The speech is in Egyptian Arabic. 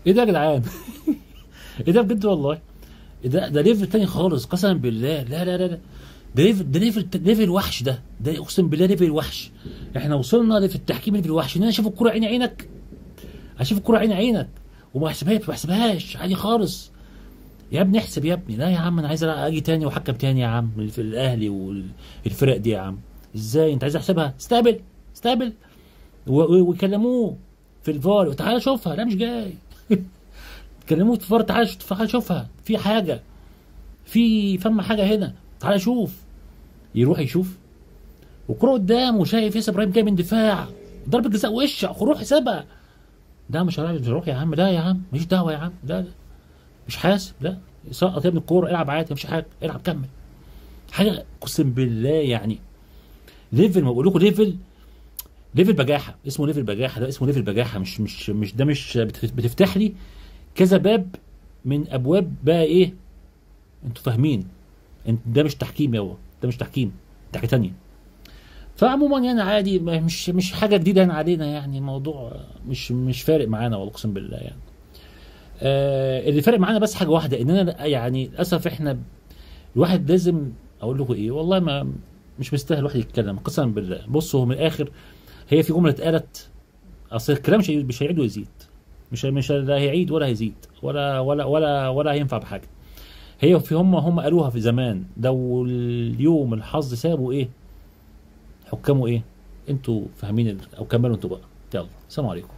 ايه ده يا جدعان؟ ايه ده بجد والله؟ إيه ده؟ ده level تاني خالص قسما بالله. لا لا لا لا، ده level، ده level، level وحش ده، ده اقسم بالله level وحش. احنا وصلنا في التحكيم level وحش، ان انا اشوف الكورة عيني عينك، اشوف الكورة عيني عينك وما احسبهاش، ما احسبهاش عادي خالص. يا ابني احسب يا ابني. لا يا عم انا عايز اجي تاني واحكم تاني يا عم في الاهلي والفرق دي يا عم. ازاي انت عايز احسبها؟ استقبل، استقبل، ويكلموه في الفار وتعالى شوفها. لا مش جاي. كلموه في الفار، تعالى تعالى شوفها، في حاجة، في فم حاجة هنا، تعالى شوف. يروح يشوف وكرة قدامه وشايف ياسر ابراهيم جاي من دفاع، ضربة جزاء وش، روح حسابها. ده مش هروح، مش هروح يا عم، لا يا عم ماليش دعوه يا عم، لا لا مش حاسب، لا سقط يا ابني الكورة، العب عادي مفيش حاجة، العب كمل. حاجة اقسم بالله يعني level، ما بقول لكم level، level بجاحه، اسمه level بجاحه، ده اسمه level بجاحه. مش مش مش ده مش بتفتح لي كذا باب من ابواب بقى ايه، انتوا فاهمين. انت ده مش تحكيم يابا، ده مش تحكيم، ده حاجة ثانية. فعموما يعني عادي، مش حاجة جديدة يعني علينا، يعني الموضوع مش فارق معانا والله اقسم بالله يعني. اللي فارق معانا بس حاجة واحدة، ان انا يعني للاسف احنا الواحد لازم اقول لكم ايه، والله ما مش مستاهل الواحد يتكلم قسما بالله. بصوا هو من الاخر هي في جملة اتقالت، اصل الكلام مش هيعيد ويزيد، مش لا هيعيد ولا هيزيد ولا ولا ولا ولا هينفع بحاجة. هي في هم قالوها في زمان، لو اليوم الحظ سابوا ايه حكامه ايه، انتوا فاهمين او كملوا انتوا بقى. يلا سلام عليكم.